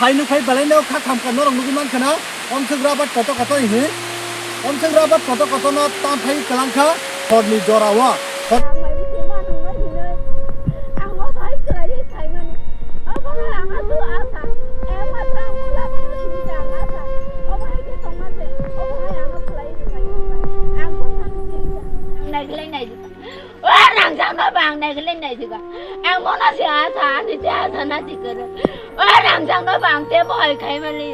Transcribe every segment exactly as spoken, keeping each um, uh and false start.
Hai nukhai belai no kha khamkha norok nugwi mankha na, omswk rabat koto koto hi, omswk rabat koto koto no tamphai kwlang kha horni jora o. Hor- Ang bai bisi ma nung no hinoi, ang o bai kwlai ri khai mani. Obo no ang a su asa, e ma tra ang kula ma no sini ta ang asa. Obo hai khe tong ma se, obo hai ang o kwlai ri khai mani. Ang bo sa no sini ta. Ang nai glai nai. O rangchak no bang nai glai nai jika. Ang bono se asa, ani se asa na jikere. O rangchak no bang te bohai khai mali.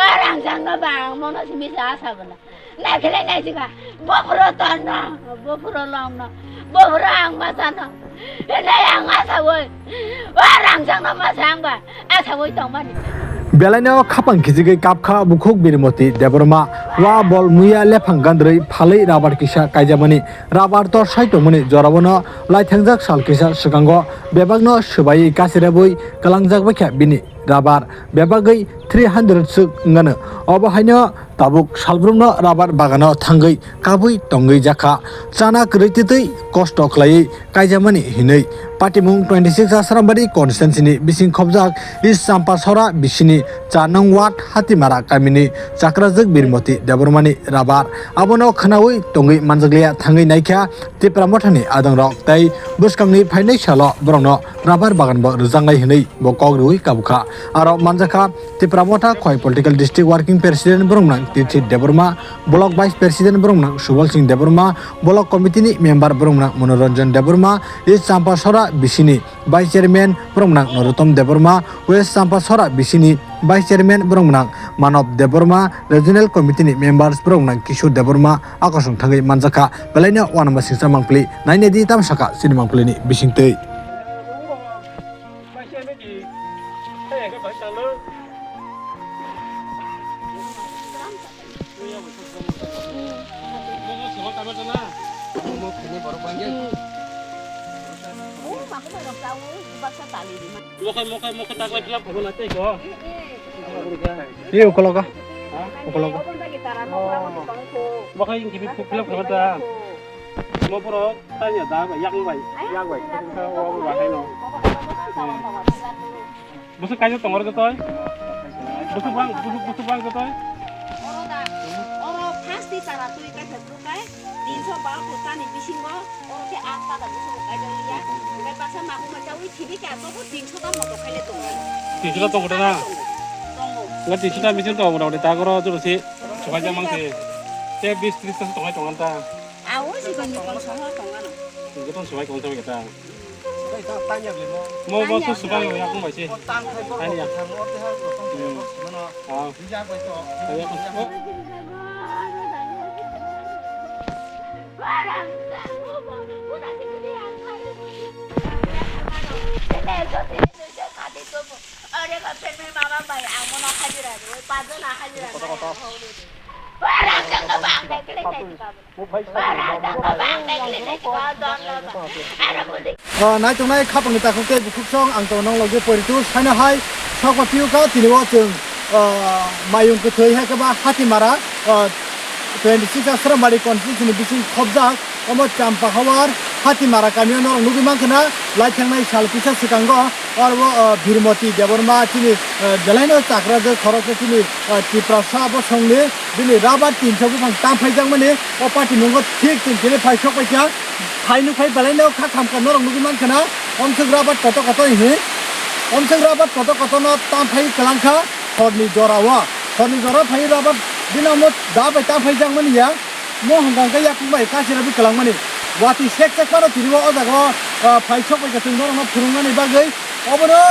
O rangchak no bang bono simi se asa bela. Nai glai nai jika. Bopro torno, bopro longno, bopro ang masano. Hinai ang asa boi. O rangchak no masa ang ba. Belai no khapang khichigwi kapkha bukhuk Birmoti Debbarma, wa bol muya lephang gandrwi phalwi rabar kisa kaijamani, rabar tor sai tongmani jorao no laithangjak sal kisa swkango bebak no swbaiwi kachirebwi kwlangjak baikha bini rabar bebagwi three hundred swk wngano. Obo haino tabuk salbrumno rabar bagano thangwi kabui tongwi jakha, chana kwrwi twtwi kosto khlaiwi kaijamani hinwi patimung twenty six Asrambari constituency ni bising khobjak East Champasora bisini char nong ward Hatimara kamini chakrajwk Birmoti Debbarmani rabar. Abono khwnawi tongwi manjakliya thangwi naikha Tipra Mothani adongrok tei bwskangni phainai salo borokno rabar baganbo rwjaknai hinwi bo kok rwui kabukha. Aro manjakha Tipra Motha Khowai Political District Working President borok nang Tirthi Debbarma, Block Vice President borok nang Subal Singh Debbarma, Block Committee ni member borok nang Manoranjan Debbarma, East Champasora bisini Vice Chairman borok nang Narotom Debbarma, West Champasora bisini Vice Chairman borok nang Manob Debbarma, Regional Committee ni members borok nang Kishore Debbarma akosong thangwi manjakha. Belai no uanama singsa mangpili nainedi tamsaka chini mangpili ni bisingtwi. Mokai, mokai, mokai, taklai fill up khaima na tei ko. Ye ukologo. Ha? Ukologo. Mokai, fill up khaima ta. Mo borok tanya da bai, yak bai. Yak bai. Busuk kaisa tongor gotoi. Busuk bang, busuk, busuk bang gotoi. Oro da, oro first di tara twi kaisa twi kai, tinso bar putani bisingo, oro khe atta da busuk kaisa liya. Hingke baksa mahu macha wi thini khe ato bo tinso da moto khaile tongo. Tinso da tongo da na? Tongo. Nga tinso da bisin tongo mota moti ta goro joro se, sukai ja mang se. Te bis tris ta tongai tongan ta. Awo, sikon ni kong soho tong ano. Joto subai kong tong keta. Mo bo su subai ya kong bai se. Ani ya. Ah. Ani ya. O naitongnai khapangni takhuk tei bukhuk song ang tongo nong logi poritu saino hai sokba piu kha tini o chwng, o, mayung kwthwi hai khe ba Hatimara, o, twenty six Asrambari constituency ni bising khobjak omo Champa Hawar Hatimara kamio norok nugwi mankha na lai thangnai sal kisa swkango oro o, o, Birmoti Debbarma chini, o, belaino chakrajwk khoroksa chini, o, Tiprasa bosongni bini rabar tinsa buphang tam phaijakmani o patimungo thik chwng tini phai sok paikha. Phai nukhai belai no kha khamkha norok nugwi mankha na, omswk rabar koto koto hi, omswk rabar koto koto no tam phai kwlang kha horni jora o, horni jora phai rabar bini omo da bai tam phaijakmani ya, mo hwnka hwnkhe yakung bai kasira bi kwlangmani, watwi sek sek phano tini o jaga o, ah, phai sok bai kha chwng norok no phwrwngmani bagwi. Obono,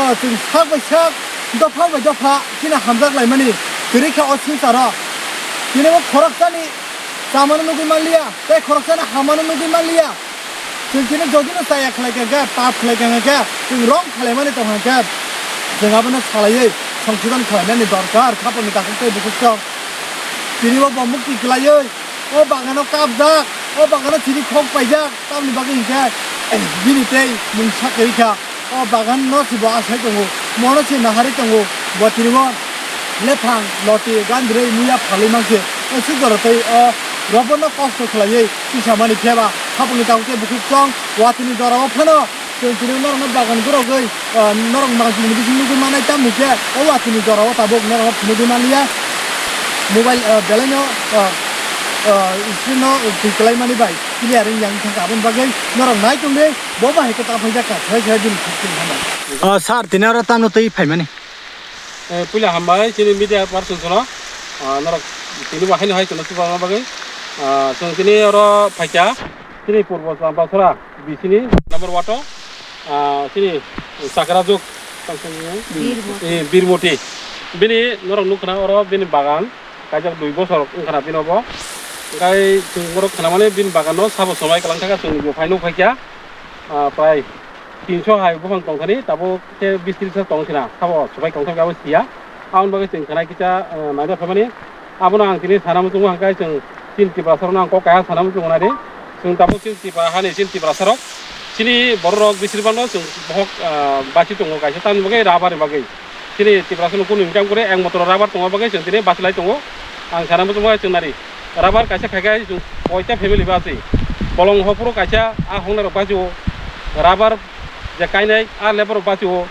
o, chwng sak bai sak, dopha bai dopha, chini hamjak laimani kwrwi kha o swngcharo. Tini bo khoroksani chamano nugwi manliya, tei khoroksani hamano nugwi manliya. Chwng tini jodino chaya khlai kha khe, pap khlai kha khe, chwng rong khalaimani tong kha khe, chwng abono salaiwi songsodon khalainani dorkar, khapangni takhuk tei bukhuk sok. Tini bo bomukti kwlaiwi, o bagano kapjak, o bagano chini khok paijak, tamni bagwi hinkhe, bini tei mungsa kwrwi kha. O bagan no se bo asai tongo, mono se nahari tongo, bo tini o lephang, loti, gandrwi, muya phalwi mankhe, o sukjoro tei o robono kosto khlaiwi tisamani phiyaba, hapungni takhuk tei bukhuk chong, watwini jora o phano Chwng tini norokno bagan gorogwi, ah, norok mangpili bising nugwi manai, tamo khe o watini jorao tabuk norokno phunugwi manliya. Mobile, ah, belaino, ah, ah, screen no twi kwlaimani bai clear wngya wngkha, aboni bagwi norok nai tongdi, bo bahai khe ta phaijak kha, sai sai bini thik tong hwnwi. Ah, sir, tini oro tamo twi phaimani? Eh, puila hambai chini media person sono, ah, norok tini bo haino hai chwngno chubaima bagwi. Ah, chwng tini oro phaikha, chini purbo Chambasora bisini number wato, ah, chini Chakrajuk, Birmoti. Eh, Birmoti. Bini norok nukha na oro bini bagan, kaijak dui bosor wngkha na bini obo. Hwnkhe chwng borok khnamani bini bagan no sabo swmai kwlangkha, chwng bo phai nukphaikha, ah, prai tinso hai buphang tongthani, tabuk khe bis tris tong sina, sabo swbai tongthok abo siya. Aboni bagwi chwng khwnai kisa, eh, naina phaimani. Abono ang tini sana muchungo hwnkhe chwng chini Tiprasa rokno ang kok kaha sana muchungo naidi. Chwng tabuk chini Tipra hani chini Tiprasa rok, chini borok rok bisir bangno chwng bohok, ah, basi tongo kaisa tamni bagwi rubber ni bagwi. Chini Tiprasa no kunu income kore ek motoro rubber tongo bagwi chwng tini bachilai tongo. Ang sana muchungo chwng nari. Rubber kaisa khaikhe chwng koita family basi. Bolong hopuro kaisa a hongnai rok basi o. Rubber je kainai a lebar rok basi o,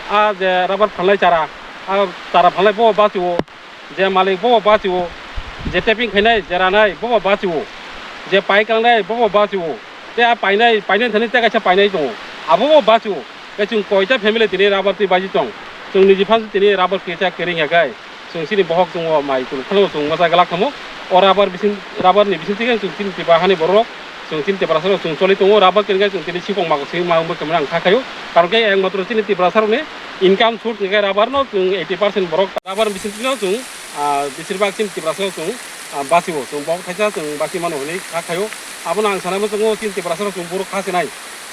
a je rubber phalnai chara, a chara phalnai bo basi o, je malik bo basi o, je taping khainai je ranai bo basi o, je pai kangnai bo basi o, te a painai, painai thani te kaisa painai tongo, abo bo basi o. Khe chwng koita family tini rubber twi baji tong, chwng niji phan tini rubber kisa kering ya kai. Chwng chini bohok chwng o mai chwng phano chwng mosa glak thamo. O rubber bising, rubber ni bising thikhe chwng chini Tiprasa hani borok, chwng chini Tiprasa rok chwng choli tongo. Rubber khe chwng tini sipong ma, sipong ma wngbo khe ang kha khayo. Karon khe ek matro chini Tiprasa rokni income source hwnkhe rubber no chwng eighty percent borok rubber bising thikhe chwng, ah, bisir bak chini Tiprasa rok chwng, ah, basi o. Chwng bohok thaisa chwng basi mano hwnwi kha khayo. Abono ang sana muchungo chini Tiprasa rok chwng borok kha chenai.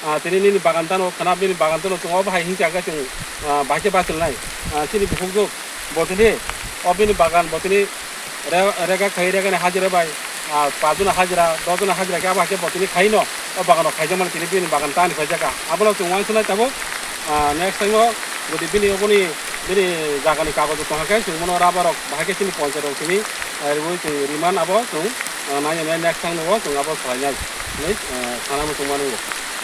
Ah, tini nini bagan tano khna bini bagan tano chwng obo hai hingkha khe chwng, ah, bahai khe bachilnai. Ah, chini bukhukjwk bo tini o bini bagan bo tini re-, rega khai regani hajira bai, ah, pachjona hajira, dosjona hajira khe abo hai khe bo tini khaino o bagano khaijakmani tini bini bagan tani phaijaka. Abono chwng uansuknai tabuk, ah, next time o jodi bini oboni bini jagani kagojo tongkha khe chwng bono rubber rok bahai khe chini ponchayat rok tini, ah, riwi chwng riman abo chwng, ah, nai nai next time o chwng abo salainai. Nai, ah, sana muchung mano.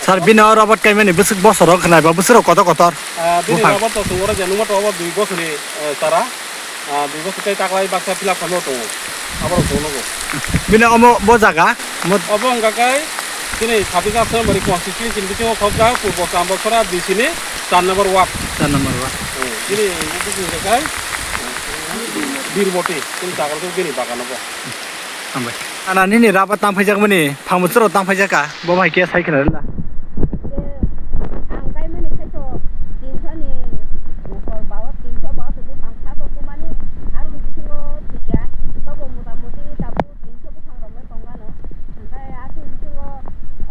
Sir, bini o rubber kaimani bwswk bosor rok khnai ba bwswk rok kotor kotor. Ah, bini buphang. Rubber to chwng oro je nukma to obo dui bosorni, eh, chara. Ah, dui bosor tei taklai baksa philak khamwi tongo. Aborok tongo. Bini omo bo jaga, mo- Obo wngkha khe chini sabis Asrambari constituency ni bisingo khobjak Purbo Chambasora B C ni char number ward. Char number ward. Eh, bini bini wngkha khe Birmoti, chini chakra bini bagan obo. Hambai. Ana nini rubber tang phaijakmani, phang bwswk rok tang phaijak ka, bo bai khe sai khna rwla. Je ang kaimani khaito tinso ni ukor bao, tinso bao tubui phang sato kumani, aroni bisingo thikya, tobo mota moti tabuk tinso buphang rok no tong gano. Hwnkhe aswk bisingo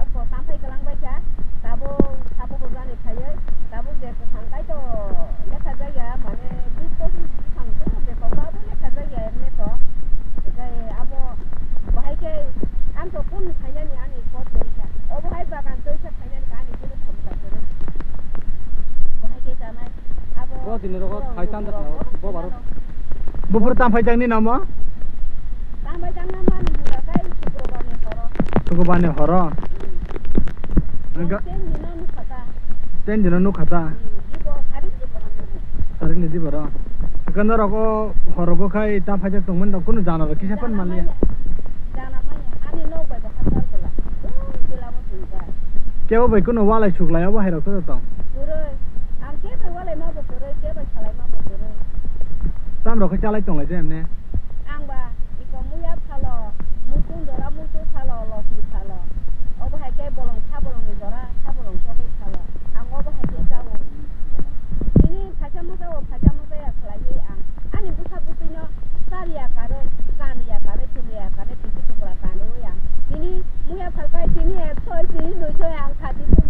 oko tang phai kwlang bai kha, tabuk tabuk rwjani phaiwi, tabuk je kwthang kaitor lekha jakya, mane bis pochis buphang tong je tongo, abo lekha jakya emne to. Hwnkhe abo bahai khe ang to kunu khainani ani kot kwrwi kha. Obo hai bagan twi khe khainani ani kunu khomta kwrwi. Bahai khe chanai. Abo bo dini rogo borok khai tanda rogo bo baro. Buphuru tam phai jakni namo? Tam phai jakna mani hwnba khai Sukrobar ni horo. Sukrobar ni horo? Hmm. Ten dino nukha ta. Ten dino nukha ta? Hmm, dibo, sari dibo. Sari ni dibo ro. Kano rogo horogo khai tam phai jak tongmani rok kunu jana rok kisa pan manliya. Jana manya. Ani nok bai bo hachal bola. Dui jila bo sinja. Kebo bai kunu walai suklai abo hai rok to tong. Kwrwi. Ang kebo walai ma bo kwrwi, kebo salai ma bo kwrwi. Tam rok khe chalai tonglai de emne. Ang ba iko muya phalo, muitu jora muitu phalo, loki phalo. Obo hai khe bolong sa bolong ni jora, sa bolong chogwi phalo. Ang obo hai khe chao. Tini phaisa musa o phaisa musa ya khlaiwi ang. Ani bwsa bwtwi no chaliya karwi, kanliya karwi, chumliya karwi, titi tupra kanwi ang. Tini muya phalkai tini ek soi, tini dui soi ang khati.